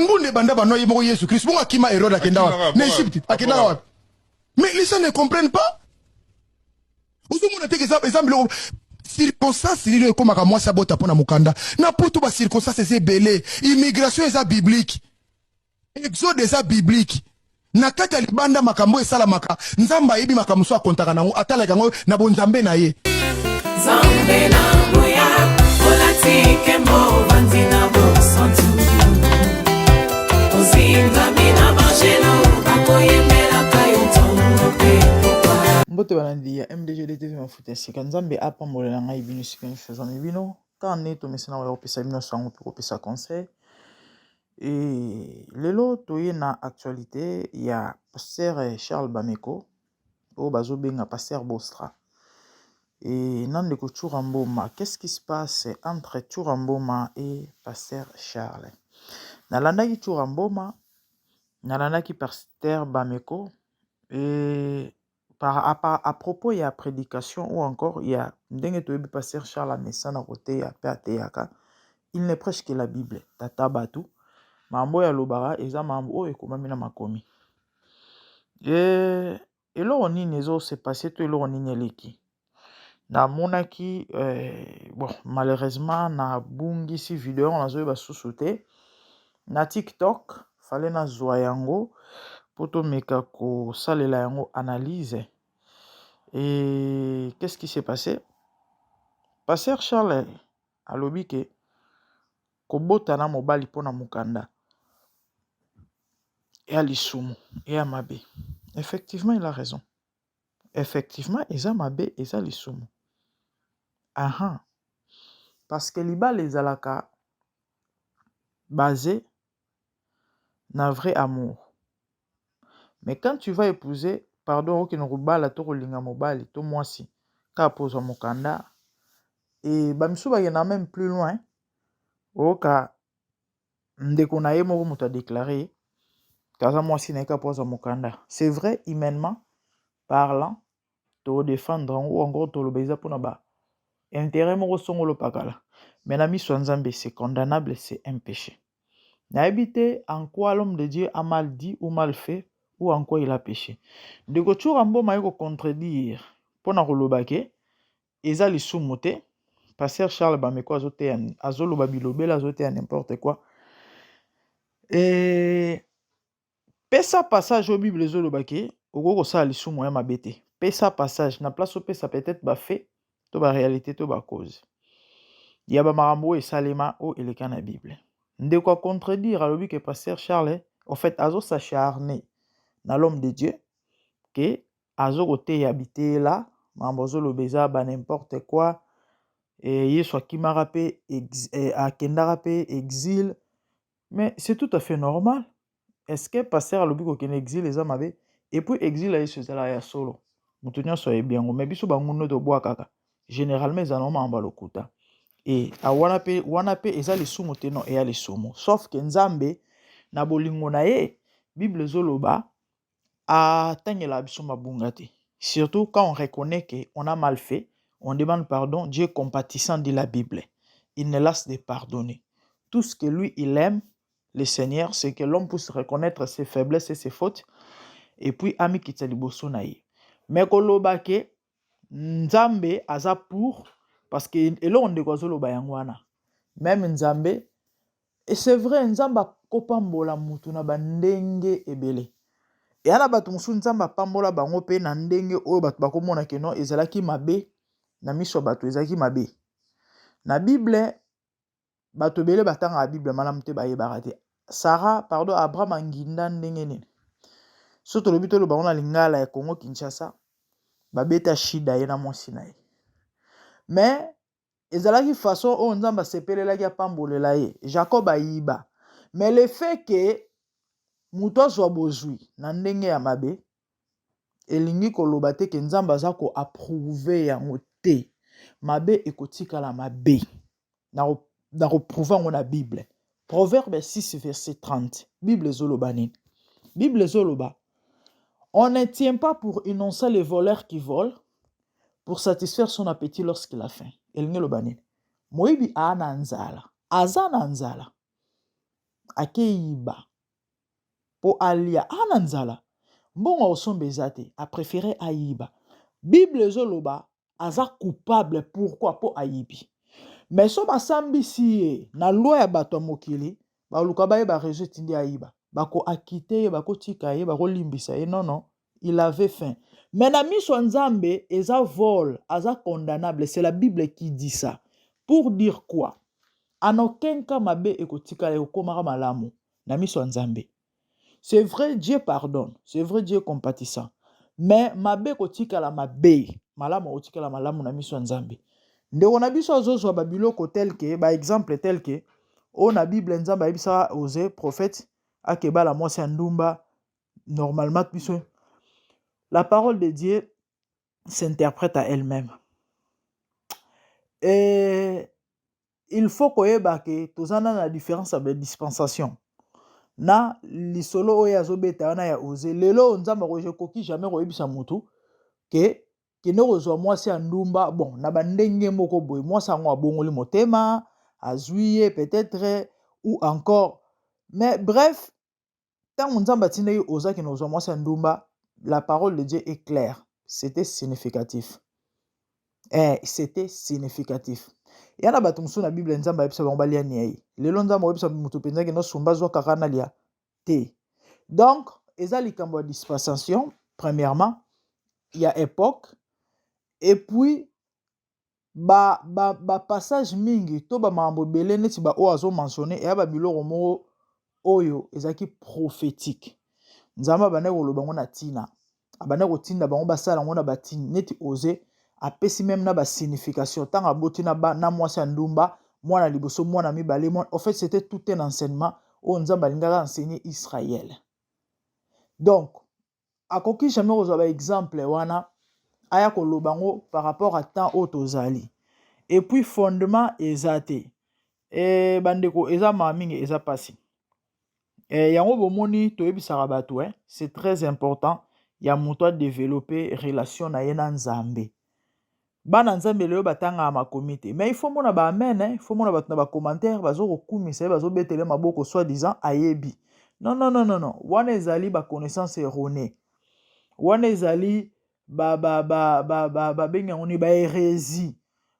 Ngunda ebanda bano ye moko Yesu Christ bongo akima Herode akenda wapi? Na Egypte akendaka wapi? Mais les gens ne comprennent pas. Ozomona te eza eza biloko circonstance nini ekomaka mwasi abota mpo na mokanda na poto. Ba circonstance eza ebele. Immigration eza biblique, exode eza biblique. Na kati ya libanda, makambo esalamaka. Nzambe ayebi makambo so akontaka nango, atalaka yango na bonzambe na ye. Nzambe na nguya, olati nkembo, ovandi na bosantu, ozingami na bangelo, bakoyembelaka yo ntongo mpe pokwa. Mbote balandi ya MDGD TV Mafuta ya sika. Nzambe apambolela ngai bino esika nyonso ezwami bino. Kaka nde tomesana koya kopesa bino sango mpe kopesa conseil. E lelo toye na actualité ya pasteur Charles Bameko, oyo bazobenga pasteur Bostra, e na ndeko Tshoura Mboma. Qu'est-ce qui se passe entre Tshoura Mboma et pasteur Charles? Nalandaki Tshoura Mboma, nalandaki pasteur Bameko e par à propos ya prédication ou encore ya ndenge toyebi pasteur Charles amesana koteya mpe ateyaka. Il ne prêche que la Bible. Tata bato, makambo oyo alobaka eza makambo oyo ekomami na makomi. E eloko nini ezose passer to eloko nini eleki? Namonaki bon, malheureusement nabungisi video yango, nazoyeba susu te na TikTok. Fallait nazwa yango mpo tomeka kosalela yango analyse. Et qu'est-ce qui s'est passé? Pasteur Charles alobi ke kobota na mobali mpona mokanda eya lisumu, eya mabe. Effectivement, il a raison. Effectivement, eza mabe, eza lisumu. Aha, parce que libala ezalaka basé na vrai amour. Mais quand tu vas épouser, pardon, okende kobala to kolinga mobali to mwasi kaka mpo ozwa mokanda, e bamisusu bakenda même plus loin. Oyoka ndeko na ye moko moto adéclarer kaza mwasi na ye kaka mpo azwa mokanda. C'est vrai, humainement parlant, todéfendre yango encore, toloba eza mpona ba intérêt moko songolo pakala, mais na miso ya Nzambe, c'est condamnable, c'est un péché. Nayebi te en quoi l'homme de Dieu a mal dit ou mal fait ou en quoi il a péché. Ndeko Tshoura Mboma ye kocontredire mpona koloba ke eza lisumu te. Pasteur Charles Bameko azoteya, azoloba bilobela, azoteya n'importe quoi. E pesa passage oyo Bible ezoloba ke okoki kosala lisumu ya mabe te. Pesa passage na place opesa peut-être bafaits to baréalité to bacause ya bamakambo oyo esalema, oyo eleka na Bible. Ndeko acontredire, alobi ke pasteur Charles en fait azos'acharner na l'homme de Dieu, ke azokoteya biteyela, makambo azoloba eza ba n'importe quoi. E Yesu akimaka mpe, akendaka mpe exil, mais c'est tout à fait normal. Est-ce que pasteur alobi kokende exil eza mabe? Et puis exil ya Yesu ezalaka ya solo, moto nyonso ayebi yango, mais biso bangundo tobwakaka généralement eza nango makambo ya lokuta. E wana mpe, wana mpe eza lisumu te? Non, eya lisumu, sauf ke Nzambe na bolingo na ye, Bible ezoloba, atangelaka biso mabunga te. Surtout quand on reconnaît que on a mal fait, on demande pardon, Dieu compatissant, dit la Bible, il ne lasse de pardonner. Tout ce que lui il aime, le Seigneur, c'est que l'homme puisse reconnaître ses faiblesses et ses fautes et puis amikitisa liboso na ye. Mais koloba ke Nzambe aza pour, parce que eloko ndeko azoloba yango wana, même Nzambe, et c'est vrai, Nzambe akopambola mutu na bandenge ebele. Eya na bato mosusu Nzambe apambola bango mpe na ndenge oyo bato bakomona ke non, ezalaki mabe na miso ya bato, ezalaki mabe. Na Bible, bato ebele batangaka Bible malamu te, bayebaka te. Sara, pardon, Abraham anginda ndenge nini? So tolobi, toloba ngo na lingala ya Congo Kinshasa, babeta shida ye na mwasi na ye, mais ezalaki façon oyo Nzambe asepelelaki apambolela ye. Jacob ayiba, mais le fait ke moto azwa bozwi na ndenge ya mabe elingi koloba te ke Nzambe aza koapprouver yango te. Mabe ekotikala mabe. Na koprouver yango na Bible, Proverbe 6 verset 30, Bible ezoloba nini? Bible ezoloba: "On ne tient pas pour innocent les voleurs qui volent pour satisfaire son appétit lorsqu'il a faim." Elingi eloba nini? Moyibi aa na nzala, aza na nzala. Akeyiba po alia aza na nzala mbongo ya kosomba eza te a prefere ayiba bible ezoloba aza coupable pourquoi po ayibi mais so basambisi ye na loi ya bato ya mokili baluka bayeba raison etindi ayiba bako akite ye bakotika ye bakolimbisa ye non non il avait faim mais na miso ya nzambe eza vol aza condamnable c'est la bible qui dit ça pour dire quoi en aucun cas mabe ekotikala ekokomaka malamu na miso ya nzambe c'est vrai dieu pardonne c'est vrai dieu est compatissant mais mabe ekotikala mabe malamu ekotikala malamu na miso ya nzambe ndeko na biso azozwa babiloko tel que baexemple tel que oyo na bible nzambe ayebisaka Osée prophète akebala mwasi ya ndumba normalement biso la parole de dieu s'interprète à elle-même et il faut koyeba ke toza na na différence ya badispensation na lisolo oyo azobeta wana ya Osée lelo oyo nzambe akoki jamais koyebisa motu ke kende kozwa mwasi ya ndumba bon na bandenge moko boye mwasi yango abongoli motema azwi ye peut-être ou encore mais bref ntango nzambe atindaki Osée akende kozwa mwasi ya ndumba la parole de dieu est claire c'était significatif eh, c'était significatif ya na bato mosusu na bible nzambe ayebisa bango balia niai lelo nzambe oyebisa moto mpenza kende osumba zwa kaka nalia te donc eza likambo ya dispensation premièrement ya époque et puis bapassage ba, ba mingi to bamakambo ebele neti baoyo azomentionne eya babiloko moko oyo ezalaki prophétique nzambe abandaki koloba yango na ntina abandaki kotinda bango basala yango na batini neti Osée apesi même na basignification ntango aboti na, na mwasi ya ndumba mwana liboso mwana mibale mwana en fait c'était tout un enseignement oyo nzambe alingaka enseigner israel donc akoki jamais kozwa baexemple wana aya koloba yango par rapport à temps oyo tozali et puis fondement eza te e, bandeko eza mawa mingi eza mpasi e, yango bomoni toyebisaka bato eh, c'est très important ya moto adéveloppe relation na ye na nzambe bana nzambe lelo batangaka makomi te mais il faut mona baamen il faut mona bato na bacommentaire bazokokumisa ye bazobetele maboko soi disant ayebi non non non non non wana ezali baconnaissance erronée wana ezali babengi yango nini bahérésie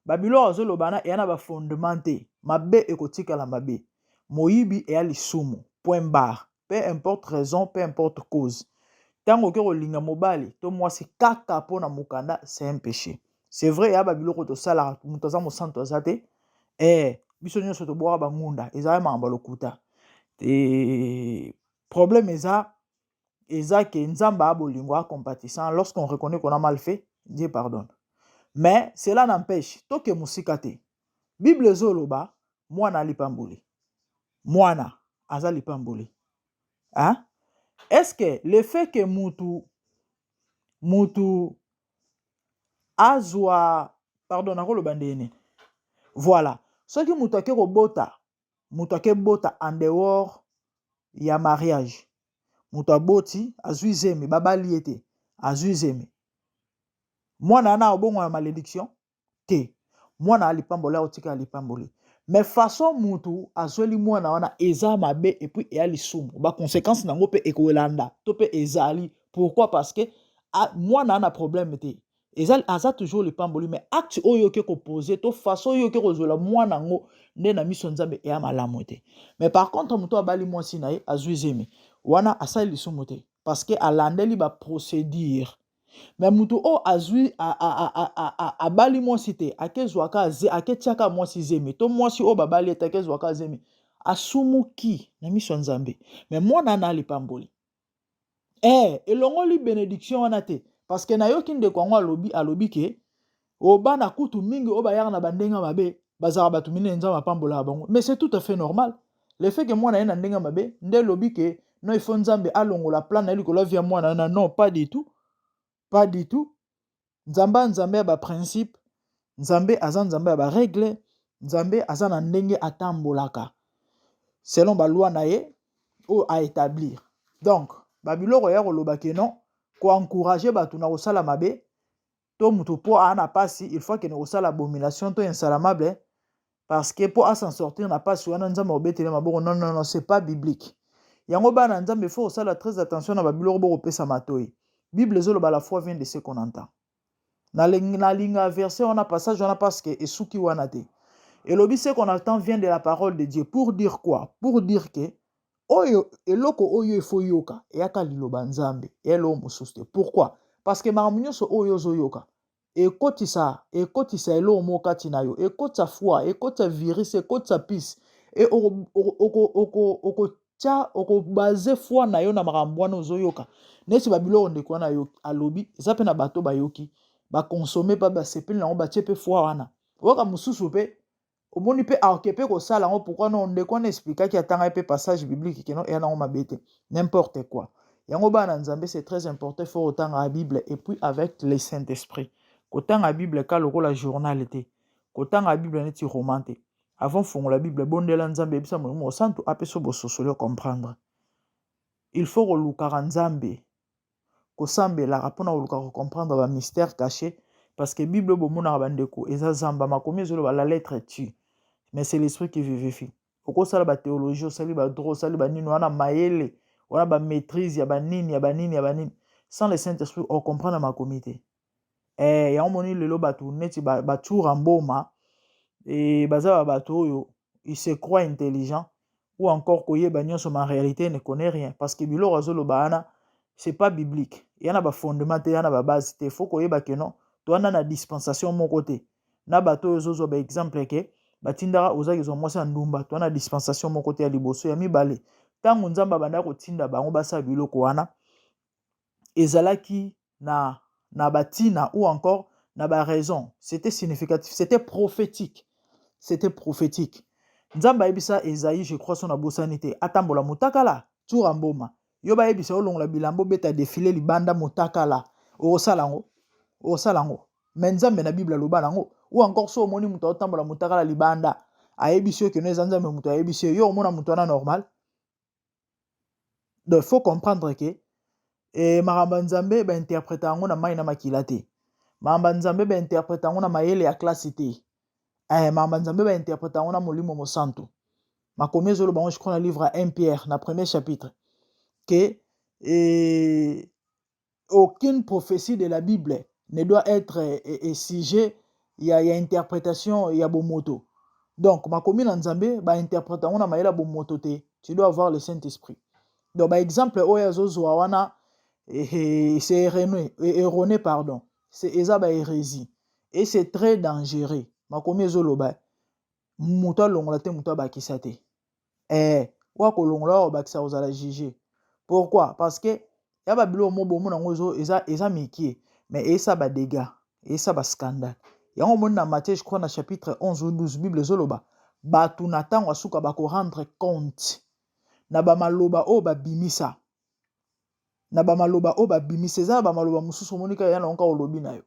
babiloko azoloba na eya na bafondement te mabe ekotikala mabe moyibi eya lisumu point barre peu importe raison peu importe cause ntango okoki kolinga mobali to mwasi kaka mpona mokanda c'est un péché c'est vrai eya babiloko tosalaka moto aza mosantu aza te eh, biso nyonso tobwaka bangunda ezala makambo ya lokuta te problème eza eza ke nzambe aya bolingo acompatissant lorsqu'on reconnaît qu'on a mal fait dieu pardonne mais cela n'empêche toke mosika te bible ezoloba mwana alipamboli mwana aza lipamboli hein? est ce que le fait que mutu mutu azwa pardon nakoloba ndenge voilà soki moto ake kobota moto ake bota en dehors ya mariage moto aboti azwi zemi babali ye te azwi zemi mwana wana abongwana malédiction te mwana alipamboli akotikala lipamboli mais façon mutu azweli mwana wana eza mabe et puis eya lisumu baconséquence nango mpe ekolanda to mpe ezali pourquoi parce que mwana ana problème te eza aza toujours lipamboli mais acte oyo oke kopose to façon oyo oke kozwela mwana yango nde na miso nzambe eya malamu te mais par contre moto abali mwasi na ye azwi zemi wana asali lisumu te parce que alandeli baprocédure mais moto oyo azwi abali mwasi te akezwaka aketiaka mwasi zemi to mwasi oyo babali ete akezwaka zemi asumuki na miso ya nzambe mais mwana ana alipamboli eh, elongoli bénédiction wana te parce que nayoki ndeko yango alobi alobi ke obana kutu mingi oyo bayaka na bandenge mabe bazalaka bato minene nzambe apambolaka bango mais c'est tout à fait normal le fait que mwana ye na ndenge mabe nde elobi ke non il faut nzambe alongola plan na ye likolo ya vie ya mwana wana non pas du tout pas du tout nzambe nzambe ya baprincipe nzambe aza nzambe ya barègle nzambe aza na ndenge atambolaka selon baloi na ye oyo aétablir donc babiloko ya koloba ke non koencourage bato na kosala mabe to moto mpo aa na mpasi il faut akende kosala abomination to insalamable. Parce que mpo a s'en sortir na pasi wana, Nzambe akobetela maboko. Non, non, non, c'est pas biblique. Yango, bana Nzambe, faut kosala très attention na babiloko bokopesa matoi. Bible ezoloba: "La foi vient de ce qu'on entend." Nalinga verset wana, passage wana, parce que esuki wana te. Elobi: "Ce qu'on entend vient de la parole de Dieu." Pour dire quoi? Pour dire que oyo eloko oyo efo yoka eyaka liloba Nzambe, eloko mosusu te. Pourquoi? Parce que makambo nyonso oyo ozoyoka ekotisa eloko moko kati na yo, ekotisa foi, ekotisa virus, ekotisa pise e okotya, okobaser foi na yo na makambo wana ozoyoka. Neti babiloko ndeko wana alobi, eza mpe na bato bayoki, baconsommer mpe basepeli nango, batie mpe foi wana. Oyoka mosusu mpe omoni mpe aoke mpe kosala yango. Pourquoi non? Ndeko wana expliquaki, atanga mpe passage biblique que non, eya nango mabe te. N'importe quoi. Yango, bana Nzambe, c'est très important, faut kotanga la Bible et puis avec le Saint Esprit. Kotanga Bible ka lokola journal te, kotanga Bible neti roman te. Avant fongola Bible, bondela Nzambe, yebisa Molimo Mosantu apesa bososoli, comprendre. Il faut kolukaka Nzambe, kosambelaka mpona koluka kocomprendre bamystère caché, parce que Bible oyo bomonaka, bandeko, eza zamba. Makomi ezoloba: "La lettre tue, mais c'est l'esprit qui vivifie." Okosala bathéologie, osali badroit, osali banini wana, mayele wana, bamaîtrise ya banini, ya banini, ya banini, sans le Saint Esprit ocomprendre makomi te. Yango moni lelo bato neti batura mboma e, baza ba bato oyo il se croit intelligent ou encore koyeba nyonso, mais en réalité ne connaît rien, parce que biloko azoloba wana, c'est pas biblique, eya na bafondement te, eya na babase te. Faut koyeba que non, towana na dispensation moko te na bato oyo ozozwa baexemple que batindaka ozaki zwa mwasi ya ndumba. Towana na dispensation moko te. Ya liboso, ya mibale, ntango Nzambe abandaki kotinda bango basala biloko wana, ezalaki na batina ou encore na baraison. C'était significatif, c'était prophétique, c'était prophétique. Nzambe ayebisa Esaïe, je crois, so nabosani te, atambola motakala. Tura mboma, yo bayebisa olongola bilamba, obeta défilé libanda motakala, okosala yango? Okosala yango? Mais Nzambe na Bible aloba nango. Ou encore so omoni moto aotambola motakala libanda, ayebisi yo que non, eza Nzambe moto ayebisi yo, yo omona moto wana normal? Donc il faut comprendre que makambo ya Nzambe bainterpréter yango na mai na makila te. Makambo ya Nzambe bainterpréter yango na mayele ya klase te. Makambo ya Nzambe bainterpréter yango na Molimo Mosantu. Makomi ezoloba yango, je crois na livre ya 1 Pierre, na premier chapitre, que aucune prophétie de la Bible ne doit être sujet ya interprétation ya bomoto. Donc makomi na Nzambe bainterpréter yango na mayele ya bomoto te. Tu dois avoir le Saint Esprit. Donc baexemple oyo azozwa wana, c'est erroné, erroné, pardon, c'est eza bahérésie et c'est très dangereux. Makomi ezoloba moto alongola te, moto abakisa te. Oyo akolongola, oyo abakisa, kozala juge. Pourquoi? Parce que ya babiloko mo bomona yango eza mike, mais eyesa badégâts, eyesa bascandale. Yango omoni na Matthieu, je crois na chapitre 11 ou 12, Bible ezoloba bato na ntango ya suka bakorendre compte na bamaloba oyo babimisa, na bamaloba oyo babimisa. Eza na bamaloba mosusu omoni kaka ya nango kaka olobi na yo,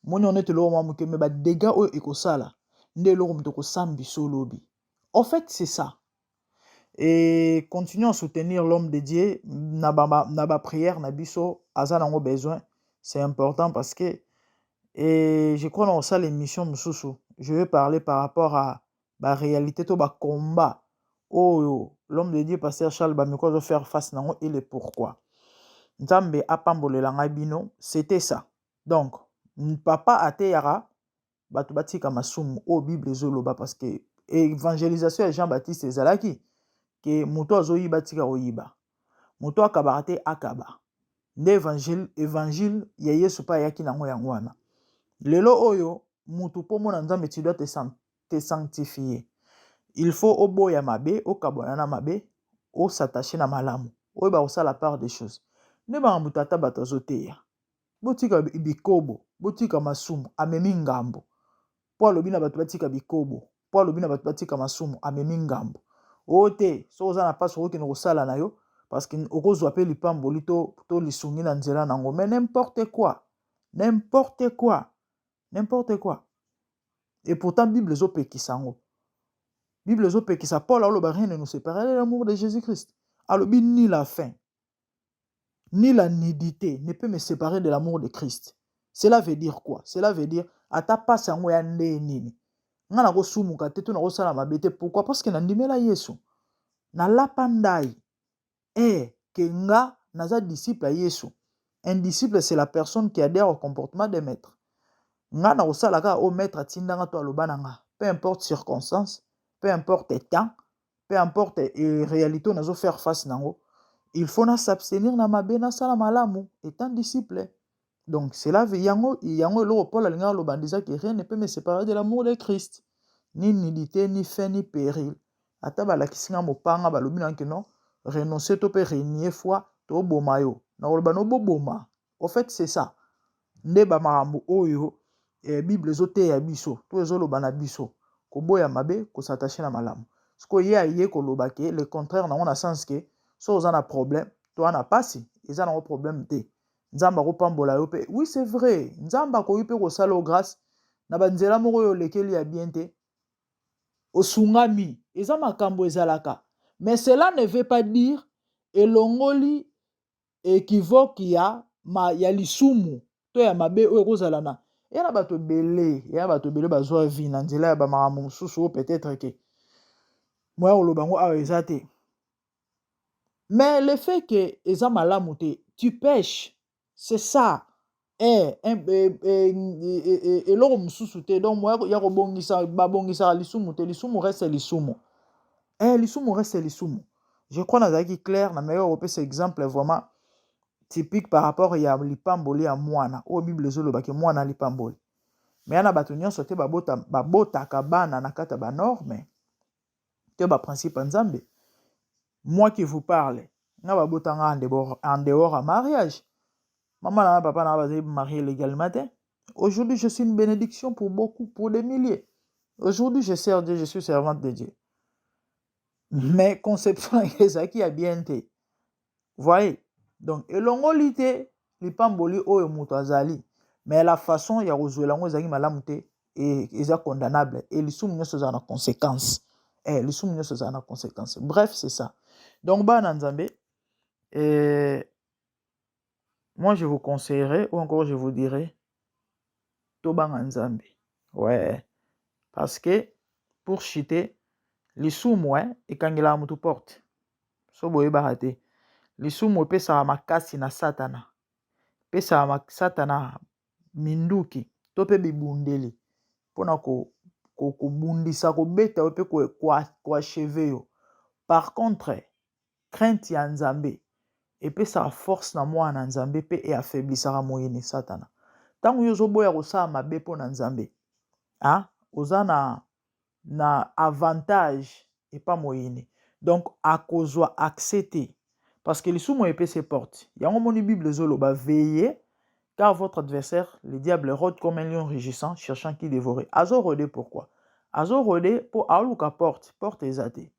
moni neti eloko mwa moke, mais badégâts oyo ekosala nde eloko moto ekosambisa olobi. En fait, c'est ça. Et continuons à soutenir l'homme de Dieu na baprière na biso, aza nango besoin. C'est important parce que, et je crois, dans osala émission mosusu, je vais parler par rapport à baréalité to bacombat oyo l'homme de Dieu pasteur Charles Bameko azofaire face nango et le pourquoi. Nzambe apambolela ngai bino. C'était ça. Donc papa ateyaka bato batika masumu oyo Bible ezoloba, parce que évangélisation ya Jean Baptiste ezalaki que moto azoyiba tika koyiba, moto akabaka te akaba. Nde évangile ya Yesu mpe ayaki nango yango wana. Lelo oyo mutu mpo mona Nzambe, tu dois te sanctifier. Il faut oboya mabe, okabwana na mabe, os'attacher na malamu, oyo bakosala part des choses. Nde makambo tata bato azoteya: botika bikobo, botika masumu. Amemi ngambo mpo alobi na bato batika bikobo, mpo alobi na bato batika masumu, amemi ngambo oyo te. Soki oza na mpasi, okokende kosala na yo, parce que okozwa mpe lipamboli to lisungi na nzela nango. Mais n'importe quoi, n'importe quoi, n'importe quoi. Et pourtant Bible ezopekisa yango, Bible ezopekisa. Paul aloba: "Rien ne nous sépare de l'amour de Jésus Christ." Alobi: "Ni la faim ni la nudité ne peut me séparer de l'amour de Christ." Cela veut dire quoi? Cela veut dire ata pasi yango ya nde nini, Nga nakosumuka te to nakosala mabe te. Pourquoi? Parce que nandimela Yesu. Nalapa ndai eh que nga naza disciple ya Yesu. Un disciple, c'est la personne qui adhère au comportement des maîtres. Nga nakosala kaka oyo maître atinda nga to aloba na nga. Peu importe circonstance, peu importe temps, peu importe réalité oyo nazo faire face nango, il faut na s'abstenir na mabe, nasala malamu étant disciple. Donc cela veut yango yango eloko Paul alingaka aloba eza que rien ne peut me séparer de l'amour de Christ. Ni nudité, ni faim, ni péril. Ata balakisi nga mopanga, balobi na que non, renoncer to mpe renier foi, toboma yo. Nakoloba no boboma. Au fait, c'est ça. Nde bamakambo oyo Bible ezoteya biso to ezoloba na biso: koboya mabe, kos'attacher na malamu. Sikoyo ye aye koloba ke le contraire nango, na sens ke so oza na problème to wana pasi, eza nango problème te, Nzambe akopambola yo mpe. Oui, c'est vrai, Nzambe akoki mpe kosala yo grâce na banzela moko oyo olekeli ya bien te, osungami. Eza makambo ezalaka, mais cela ne veut pas dire elongoli équivoque ya lisumu to ya mabe oyo ekozala na eya na bato ebele. Eya bato ebele bazwa vie na nzela ya bamakambo mosusu oyo peut-être ke moya koloba yango awa eza te. Mais le fait que eza malamu te, tu pèches, c'est ça. Eloko mosusu te. Donc moya ya kobongisa, babongisaka lisumu te. Lisumu reste lisumu, lisumu reste lisumu. Je crois nazalaki clair na meilleur kopesa exemple vraiment typique par rapport ya lipamboli ya mwana oyo Bible ezolobaki, mwana lipamboli. Me ya na bato nyonso te babotaka bana na kati ya banorme te, baprincipe ya Nzambe. Moi qui vous parle, nga babotanga en dehors ya mariage. Mama na papa na bazali marié légalement te. Aujourd'hui, je suis une bénédiction pour beaucoup, pour des milliers. Aujourd'hui, je sers Dieu, je suis servante de Dieu, mais conception ezalaki ya bien te. Voyez donc, elongoli te lipamboli oyo moto azali, mais la façon ya kozwela yango ezalaki malamu te, eza condamnable. E lisumu nyonso ezala na conséquence, lisumu nyonso ezala na conséquence. Bref, c'est ça. Donc bana Nzambe, moi je vous conseillerais ou encore je vous dirais: tobanga Nzambe. Ouais, parce que pour chuter, lisumu ekangelaka motu porte. So boyebaka te, lisumu epesaka makasi na Satana, epesaka Satana minduki to mpe bibundeli mpona kobundisa, kobeta yo mpe koachever yo. Par contre, crainte ya Nzambe epesaka force na mwana na Nzambe mpe eaffaiblisaka moyini Satana. Ntango yo ozoboya kosala mabe mpo na Nzambe, oza na avantage epa moyini, donc akozwa accès te, parce que lisumu epesi porte. Yango moni Bible ezoloba: "Veillez, car votre adversaire le diable rôde comme un lion rugissant, cherchant qui dévorer." Azorôder pourquoi? Azorôder mpo aoluka porte. Porte eza te.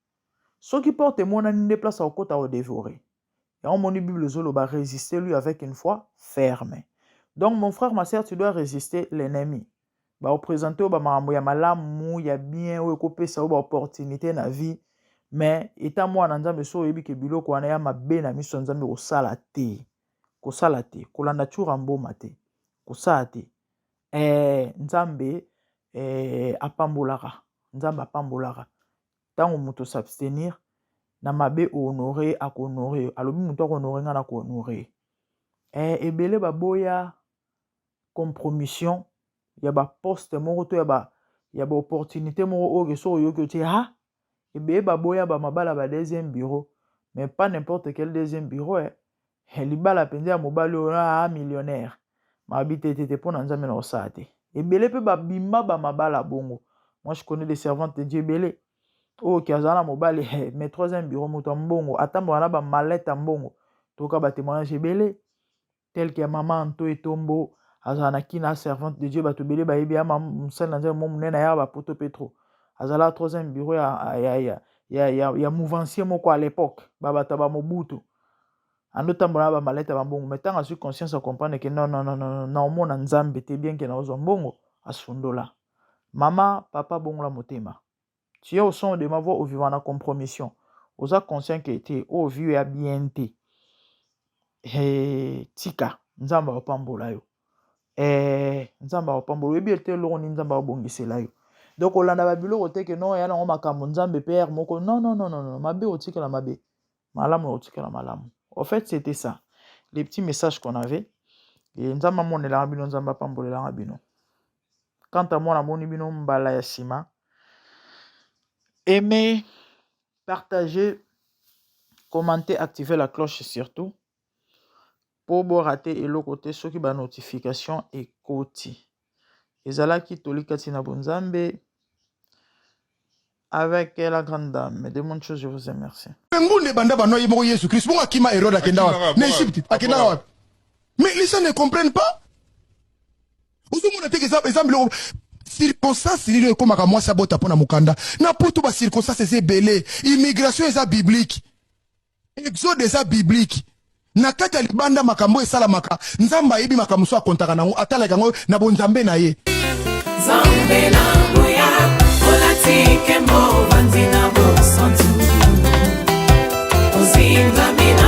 Soki porte emonani, nde place akokota kodévorer. Yango moni Bible ezoloba: "Résister lui avec une foi ferme." Donc mon frère, ma sœur, tu dois résister l'ennemi. Baoprésenter oyo bamakambo ya malamu, ya bien, oyo ekopesa oyo baopportunité na vie, mais eta mwana Nzambe, so oyebi ke biloko wana ya mabe na miso ya Nzambe, kosala te, kosala te, kolanda tsura mboma te, kosala te. Nzambe apambolaka, Nzambe apambolaka ntango moto s'abstenir na mabe, honorer, akohonorer. Alobi moto akohonorer, ngai na kohonorer. Ebele baboya compromission ya baposte moko to ya baopportunité moko oyo soki oyoki otie ha. Ebele baboya bamabala ba deuxième bureau, mais pas n'importe quel deuxième bureau. Libala mpenza ya mobali oyo a millionnaire, mabi te te te, mpo na Nzambe na kosala te. Ebele mpe babima bamabala bongo. Moi, je connais des servantes de Dieu ebele oyo ki azala na mobali mais troisième bureau, moto ya mbongo, atambola na bamalete ya mbongo. Toyoka batémoignage ebele tel que ya mama Anto Etombo, azala na kina, servante de Dieu, bato ebele bayebi ya mosali na Nzambe mo monene, ayaka bapoto petro. Azala troisième bureau ya mouvancier moko à l'époque, babato ya bamobutu, andotambola na bamalete ya bambongo. Mais ntango azwi conscience, acomprendre ke non, non, non, non, naomona Nzambe te, bien ke naozwa mbongo. Asundola. Mama, papa, bongola motema. Tu es au son de ma voix, ovivre na compromission, oza conscient ke te oyo vie ya bien te, tika. Nzambe akopambola yo. Nzambe akopambola. Oyebi ete eloko nini Nzambe akobongisela yo. Donc kolanda ba biloko te que non eya nango makambo Nzambe pe heure moko non non non non mabe otikala mabe malamu otikala malamu. Au fait c'était ça les petits messages qu'on avait et Nzambe amonelaka bino Nzambe apambolelaka bino. Quant à moi namoni bino mbala ya sima. Aimez, partagez, commentez, activez la cloche surtout po bo rater eloko te soki ba notification ekoti. Ezalaki toli kati na bonzambe avec la grande dame. De bonnes choses, je vous aime, merci. Ngunda ebanda bano ye moko Yesu Christ bongo akima Herode akenda wapi na Egypte akendaka wapi? Mais les gens ne comprennent pas. Ozomona te eza eza biloko circonstance nini ekomaka mwasi abota mpo na mokanda na poto. Ba circonstance eza ebele. Immigration eza biblique, exode eza biblique. Na kati ya libanda, makambo esalamaka, Nzambe ayebi makambo so akontaka nango, atalaka yango na bonzambe na ye. Nzambe na nguya, olati nkembo, ovandi na bosantu, ozingami.